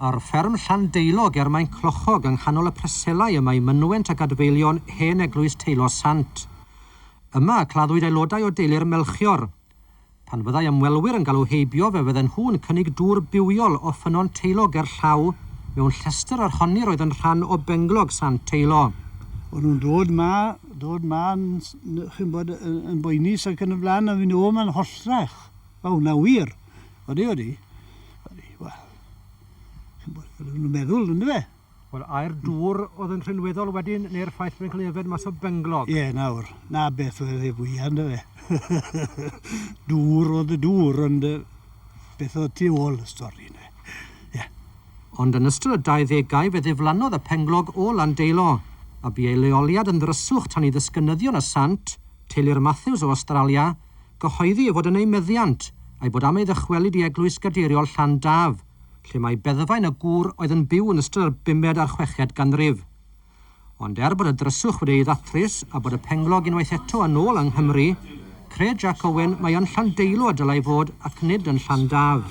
Ar fferm Llandeilo ger Maenclochog yng nghanol y Preselau y mae mynwent ac adfeilion hen eglwys Teilo Sant. Yma y claddwyd aelodau o deulu'r Melchior. Pan fyddai ymwelwyr yn galw heibio fe fydden nhw'n cynnig dŵr bywiol o ffynnon Teilo gerllaw mewn llestr yr honnir oedd yn rhan o benglog Sant Teilo. O'n nhw'n dod 'ma, dod 'ma yn, chi'n gwbod, yn boenus ac yn y blaen, a fi'n o, mae'n holltrach. Mae hwnna'n wir. Odi, odi. Odi, wel, chi'n gwbod, fel nhw'n meddwl, ynddo fe? Wel, ai'r dŵr oedd yn rhinweddol wedyn, neu'r ffaith bod e'n cael ei yfed mas o benglog? Ie, nawr, na beth oedd e fwyaf, ynddo fe? Dŵr oedd y dŵr, ond beth oedd tu ôl y stori, ynddo fe? Ie. Ond yn ystod y dauddegau fe ddiflannodd y penglog o Landeilo, a bu ei leoliad yn ddryswch tan i ddisgynyddion y sant, teulu'r Matthews o Awstralia, gyhoeddi ei fod yn eu meddiant, a'i bod am ei ddychwelyd i Eglwys Gadeiriol Llandaf, lle mae beddfaen y gŵr oedd yn byw yn ystod yr bumed a'r chweched ganrif. Ond er bod y dryswch wedi ei ddatrys a bod y penglog unwaith eto yn ôl yng Nghymru, cred Jack Owen mai yn Llandeilo y dylai fod ac nid yn Llandaf.